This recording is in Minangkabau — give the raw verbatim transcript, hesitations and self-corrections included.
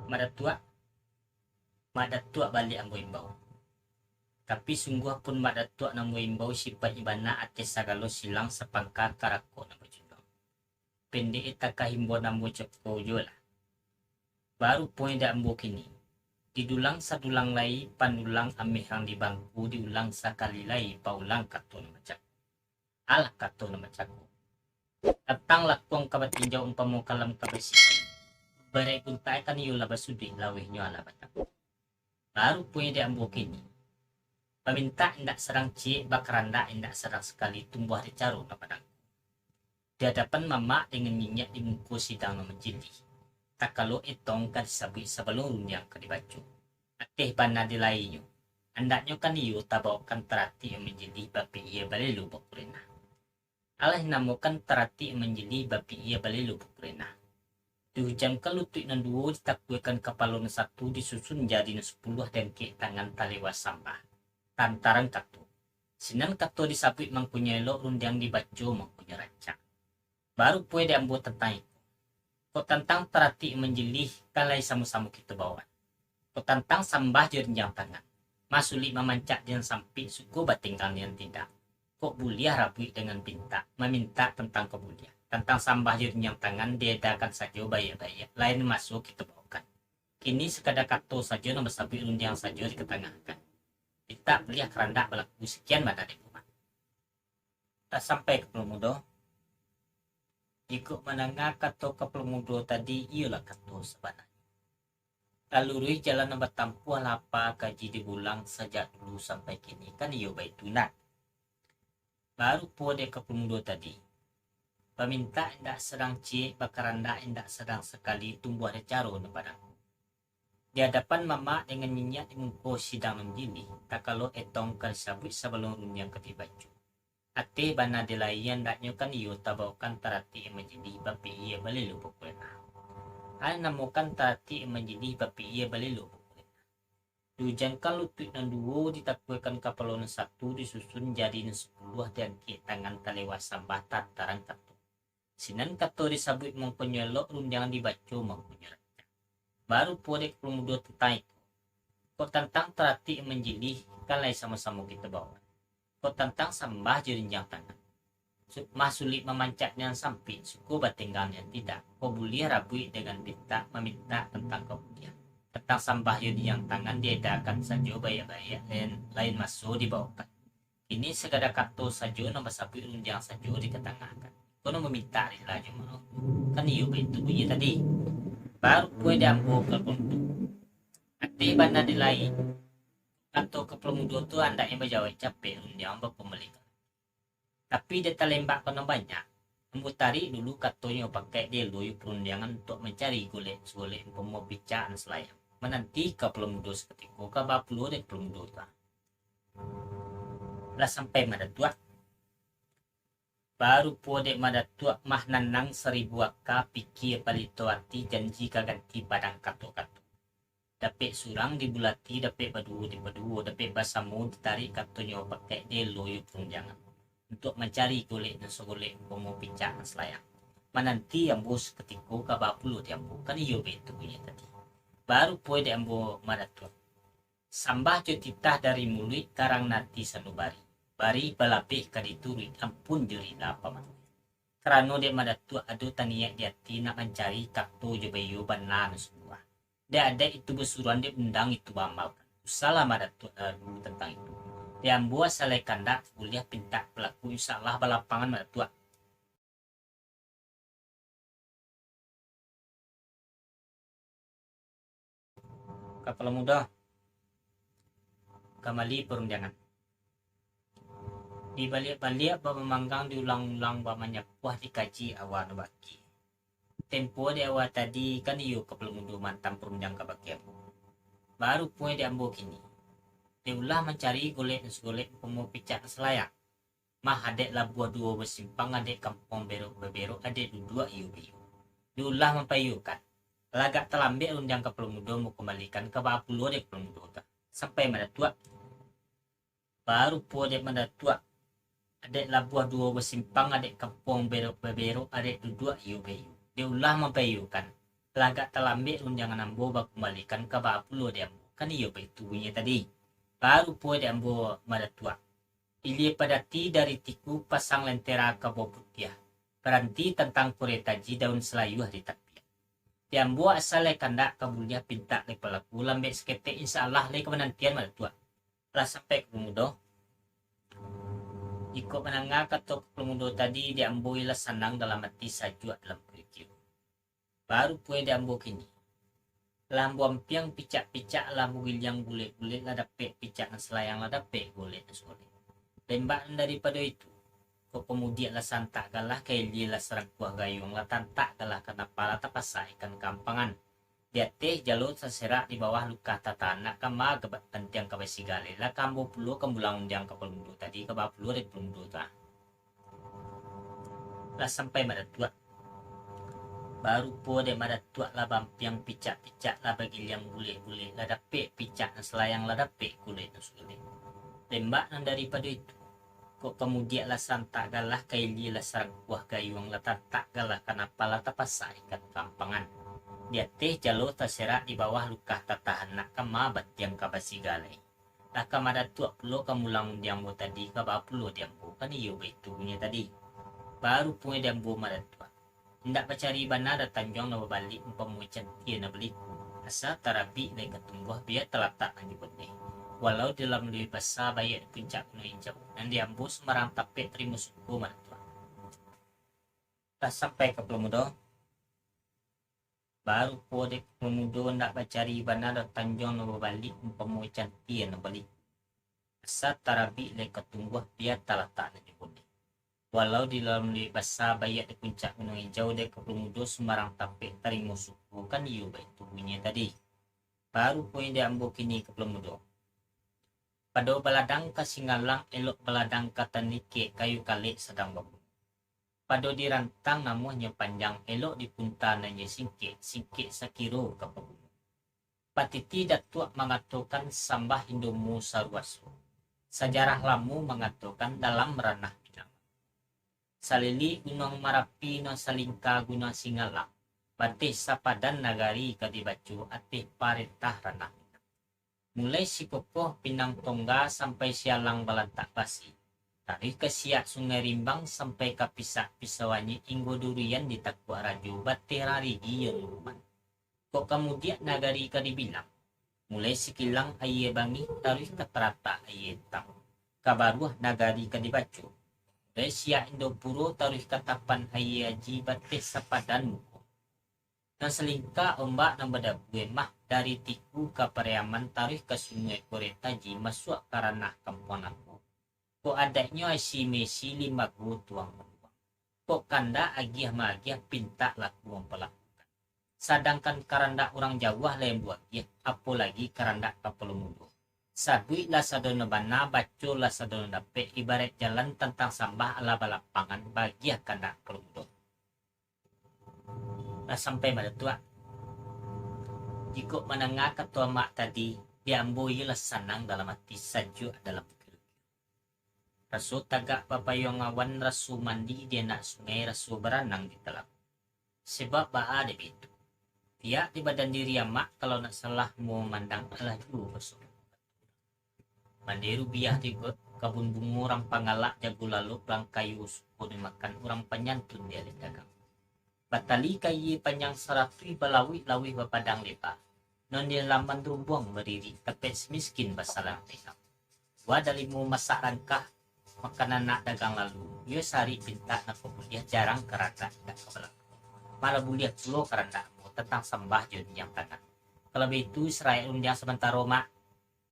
Mak Datuak, Mak Datuak baliak ambo imbau. Tapi sungguah pun Mak Datuak nan ambo imbau sipaik bana ateh sagalo silang sapangka karako nan bajuluang. Pendek e takah imbau nan ambo cako juo lah. Baru poin dek ambo kini. Didulang sadulang lai, panulang ameh rang di bangku, diulang sakali lai, paulang kato nan bacako. Alah kato nan bacako. Tantang lakuang ka batinjau umpamo kalam ka basisi. Barek guntak kan iyo lah basuduik, laweh nyo alah bacako. Baru poin dek ambo kini. Bamintak indak sadang ciek, bakarandak indak sadang sakali, tumbuah dek caro nan badangku. Di adapan mamak dengan niniak, di muko sidang nan manjilih. Takalo etong ka disabuik sabalun rundiang ka dibaco. Ateh bana di lainyo. Andaknyo kan iyo tabaokan taratik manjilih, bapikia balelo bakurenah. Alah namokan taratik manjilih, bapikia balelo bakurenah. Diujamkan lutuik nan duo, ditakuakan kapalo nan satu, disusun jari nan sapuluah, diangkek tangan talewa sambah. Tantaran kato. Sinan kato disabuik mangkonyo elok, rundiang dibaco mangkonyo rancak. Baru poin dek ambo tantang iko. Kok tantang taratik manjilih, kan lai samo-samo kito baokan. Kok tantang sambah jo rinjang tangan, masulik mamancak dengan sampik, suko batenggang dengan tindak. Kok buliah rabuik dengan pintak, mamintak tantang kok buliah. Tantang sambah jo rinjang tangan, diedakan sajo baiak-baiak, lain maso kito baokan. Kini sakadar kato sajo nan basabuik, rundiang sajo dikatangakan. Pintak buliah karandak balaku, sakian bana dek Umar. Lah sampai Kapalo Mudo. Jikok mandanga kato Kapalo Mudo tadi, iyolah kato sabananyo. Lah luruih jalan nan batampuah, lah apa kaji diulang sajak dulu sampai kini, kan iyo baitu nan. Baru puo dek Kapalo Mudo tadi. Bamintak indak sadang ciek, bakarandak indak sadang sakali, tumbuah dek caro nan badangku. Di adapan mamak dengan niniak, di muko sidang nan manjilih, takalo etong ka disabuik sabalun rundiang ka dibaco. Ateh bana di lainyo, andaknyo kan iyo tabaokan taratik manjilih, bapikia balelo bakurenah. Alah namokan taratik manjilih, bapikia balelo bakurenah. Diujamkan lutuik nan duo, ditakuakan kapalo nan satu, disusun jari nan sapuluah, diangkek tangan talewa sambah, tantaran kato. Sinan kato disabuik mangkonyo elok, rundiang dibaco mangkonyo rancak. Baru puo dek Kapalo Mudo tantang iko. Kok tantang taratik manjilih, kan lai samo-samo kito baokan. Kok tantang sambah jo rinjang tangan, su-, masulik mamancak dengan sampik, suko batenggang dengan tindak. Kok buliah rabuik dengan pintak, mamintak tantang kok buliah. Tantang sambah jo rinjang tangan, diedakan sajo baiak-baiak, lain, lain maso dibaokan. Kini sakadar kato sajo nan basabuik, rundiang sajo dikatangakan. Kono mamintak rila jo maaf. Kan iyo baitu bunyi tadi. Baru puo dek ambo Kapalo Mudo. Ateh bana di lainyo. Kato Kapalo Mudo tu andaknyo bajawek capek, rundiang bapamalikan. Tapi dek talembak ka nan banyak, ambo tarik dulu katonyo, pakai dielo jo parundiangan untuak mancari golek sagolek, umpamo picak nan salayang. Mananti Kapalo Mudo sakutiko, kaba pulo dek Kapalo Mudo tu. Lah sampai Mak Datuak. Baru puo dek Mak Datuak, mah nanang saribu aka, pikia palito ati, janji ka ganti padang kato-kato. Dapek surang dibulati, dapek baduo dipaduo, dapek basamo ditarik, katonyo pakai dielo jo parundiangan, untuak mancari golek nan sagolek, umpamo picak nan salayang. Mananti ambo sakutiko, kaba pulo di ambo, kan iyo baitu bunyi tadi. Baru puo dek ambo Mak Datuak. Sambah jo titah dari muluik, karang nan ati sanubari. Bari balabeh ka dituruik, ampun jo rila pamanuah. Karano dek Mak Datuak ado taniaik di ati, nak mancari kato jo baiyo bana nan sungguah. Dek adaik itu basuruan, dek undang itu baamalkan. Usahlah Mak Datuak lalu tantang itu. Dek ambo asa lai kandak, buliah pintak balaku, insya Allah balapangan Mak Datuak. Kapalo Mudo. Kambali parundiangan. Dibaliak-baliak bamamanggang, diulang-ulang bamanyapuah, dikaji awa nan baki. Tempo di awa tadi kan iyo Kapalo Mudo maantam parundiang ka baki ambo. Baru puo dek ambo kini. Dek ulah mancari golek nan sagolek, umpamo picak nan salayang. Mah adaik labuah duo basimpang, adaik kampuang berok baberok, adaik duduak iyo baiyo. Dek ulah mampaiyokan. Lah agak talambek rundiang Kapalo Mudo, mukambalikan kaba pulo dek Kapalo Mudo tu. Sampai Mak Datuak. Baru puo dek Mak Datuak. Adaik labuah duo basimpang, adaik kampuang berok baberok, adaik duduak iyo baiyo. Dek ulah mampaiyokan. Lah agak talambek rundiangan ambo bakumbalikan ka baa pulo di ambo. Kan iyo baitu bunyinyo tadi. Baru pulo di ambo madatuak. Ilia padati dari tiku pasang lentera kabau putiah. Baranti tantang kuretaji daun salayuah di tapiak. Di ambo asa lai kandak ka buliah pintak lai palaku lambek saketek insya Allah lai ka manantian madatuak. Lah sampai ka Kepulung Mudo. Jikok mandanga kato Kepulung Mudo tadi, di ambo iyolah sanang dalam ati, sajuak dalam pikiran. Baru pulo di ambo kini. Lah ambo ampiang picak-picak, lah ambo giliang bulek-bulek, lah dapek picak nan salayang, lah dapek golek nan saulek. Dambek nan daripado itu, kok kamudiak lah santak galah, ka ilia lah sarangkuah gayuang, lah tantak galah ka napa, lah tapasak ikan ka ampangan. Di ateh jalo taserak, di bawah lukah tatahan, nak kama gabat bantiang ka basi galeh, lah ka ambo pulo ka mulang rundiang ka Kepulung Mudo tadi, ka baa pulo di Kepulung Mudo tu ah. Lah sampai madatuak. Baru pulo dek madatuak lah baampiang picak-picak, lah bagiliang bulek-bulek, lah dapek picak nan salayang, lah dapek golek nan saulek. Dambek nan daripado itu, kok kamudiak lah santak galah, ka ilia lah sarangkuah gayuang, lah tantak galah ka napa, lah tapasak ikan ka ampangan. Di ateh jalo taserak, di bawah lukah tatahan, nak kama bantiang ka basi galeh. Lah ka madatuak pulo ka mulang rundiang ambo tadi, ka baa pulo di ambo, kan iyo baitu bunyinyo tadi. Baru pulo di ambo madatuak. Indak bacari bana datanjuang nan babalik, umpamo cantia nan baliku. Asa tarabik lai ka tumbuah, bia talatak nan jo boneh. Walau di dalam luih basa, baiak di puncak gunuang ijau. Nan di ambo sumbarang tapek, tarimo syukur madatuak. Lah sampai ka Kepulung Mudo. Baru pulo dek Kepulung Mudo, indak bacari bana datanjuang nan babalik, umpamo cantia nan baliku. Asa tarabik lai ka tumbuah, bia talatak nan jo boneh. Walau di dalam luih basa, baiak di puncak gunuang ijau, dek Kepulung Mudo sumbarang tapek, tarimo syukur, kan iyo baitu bunyinyo tadi. Baru pulo di ambo kini Kepulung Mudo. Pado baladang ka Singalang, elok baladang ka Tandikek, kayu kalek sadang babunuah. Pado dirantang namuahnyo panjang, elok dipunta nan jo singkek, singkek sakiro ka pagunuang. Patiti Datuak mangatokan, sambah Indomu saruaso. Sajarah lamo mangatokan, dalam ranah Minangkabau. Salilik Gunuang Marapi, nan salingka Gunuang Singalang, bateh sapadan nagari ka dibaco, ateh parentah ranah Minang. Mulai Sikokoh Pinang Tongga sampai Sialang Balantak Basi, taruih ka Siak Sungai Rimbang sampai ka Pisak Pisau Anyuik, inggo Durian di Takuak Rajo, bateh Rarigi iyo Luruman. Kok kamudiak nagari ka dibilang, mulai Sikilang Aia Bangih, taruih ka Taratak Aia Utang, ka baruah nagari ka dibaco, mulai Siak Indopuro, taruih ka Tapan Aia Aji, bateh sapadan muko. Nan salingka ombak nan badabua mah, dari Tiku ka Pariaman, taruih ka Sungai Koretaji, masuak ka ranah Kampuang Nangko. Kok adaiknyo asi mesi, limbago tuang manuang. Kok kandak agiah maagiah, pintak laku mampalakukan. Sadangkan karandak urang jauah lai ambo agiah, apo lagi karandak Kepulung Mudo. Sabuik lah sado nan bana, baco lah sado nan dapek, ibaraik jalan tantang sambah, alah balapangan, bagiah kandak Kepulung Mudo. Lah sampai madatuak. Jikok mandanga kato amak tadi, di ambo iyolah sanang dalam ati, sajuak dalam pikiran. Raso tagak bapayuang awan, raso mandi di anak sungai, raso baranang di talago. Sabab baa dek baitu? Pihak di badan diri amak, kalau nak salah mamandang, alah juo baso. Mandi rubiah di got, kabun bungo urang Panggalak, jago lalok urang kayo, suko dimakan urang panyantun di aleh dagang. Batali ka aia panjang saratuih, balauik lauih bapadang leba. Nan di laman rumbuang badiri, tapek si miskin basalang tengah. Dua dalimo masak rangkah, makanan anak dagang lalu, iyo sarik pintak nan pamuliah, jarang karandak indak ka balakang. Malah buliah pulo karandak ambo tantang sambah jo rundiang tangan. Kalau baitu, saraik rundiang samantaro, Mak.